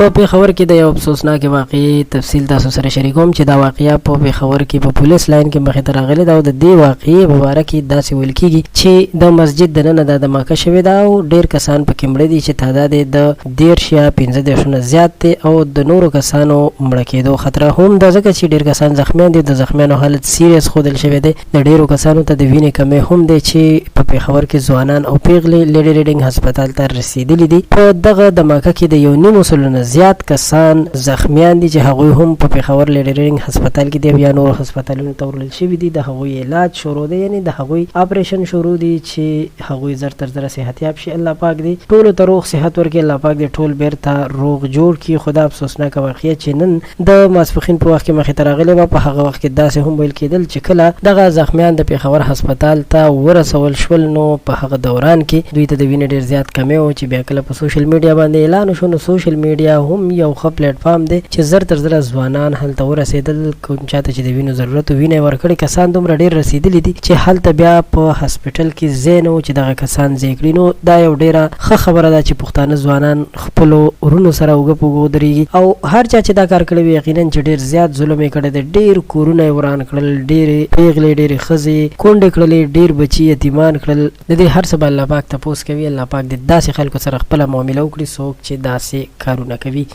په پېښور کې د یو افسوسناکې واقعې تفصیل تاسو سره شریکوم چې دا واقعه په پېښور کې په پولیس لاین کې مخې ته راغلې ده او د دې واقعې په باره کې داسې ویل کیږي چې د مسجد دننه دا دماکه شوې ده او ډېر کسان پکې مړه دي چې تعداد یې د 30 یا 35 نه زیات دی او د نورو کسانو مړه کېدو خطره هم ده، ځکه چې ډېر کسان زخمیان دي. د زخمیانو حالت سیریس ښودل شوی دی. د ډېرو کسانو ته د وینې کمی هم دی چې په پېښور کې ځوانان او پېغلې لیډي ریډنګ هسپتال ته رسېدلي دي. په دغه دماکه کې د یو نیمو سلو نه زیات کسان زخمیان دي چې هغوی هم په پېښور لیډي ریډنګ هسپتال کې دي او یا نورو هسپتالونو ته وړل شوي دي. د هغوی علاج شروع دی، یعنې د هغوی اپریشن شروع دي چې هغوی زر تر زره صحتیاب شي. الله پاک دې ټولو ته روغ صحت ورکړي، الله پاک دې ټول بېرته روغ جوړ کړي. خو دا افسوسناکه واقعه چې نن د ماسپښین په وخت کې مخې ته راغلې وه، په هغه وخت کې داسې هم ویل کېدل چې کله دغه زخمیان د پېښور هسپتال ته ورسول شول نو په هغه دوران کې دوی ته د وینې ډېر زیات کمی و، چې بیا کله په سوشل میډیا باندې اعلان وشو نو سوشل میډیا هم یو ښه پلیټ فارم دی چې زر تر زره ځوانان هلته ورسېدل. کوم چاته چې د وینو ضرورت و، وینه یې ورکړې. کسان دومره ډېر رسېدلي دي چې هلته بیا په هسپټل کې ځای نه و چې دغه کسان ځای کړي. نو دا یو ډېره ښه خبره ده چې پښتانه ځوانان خپلو ورونو سره اوږه په اوږه ودرېږي او هر چا چې دا کار کړی وي، یقینا چې ډېر زیات ظلم یې کړی دی. ډېر کورونه یې وران کړل، ډېرې پېغلې، ډېرې ښځې یې کونډې کړلې، ډېر بچي یتیمان کړل. د دې هر څه به الله پاک تپوس کوي. الله پاک دې داسې خلکو سره خپله معامله وکړي څوک چې داسې کارونه کوي.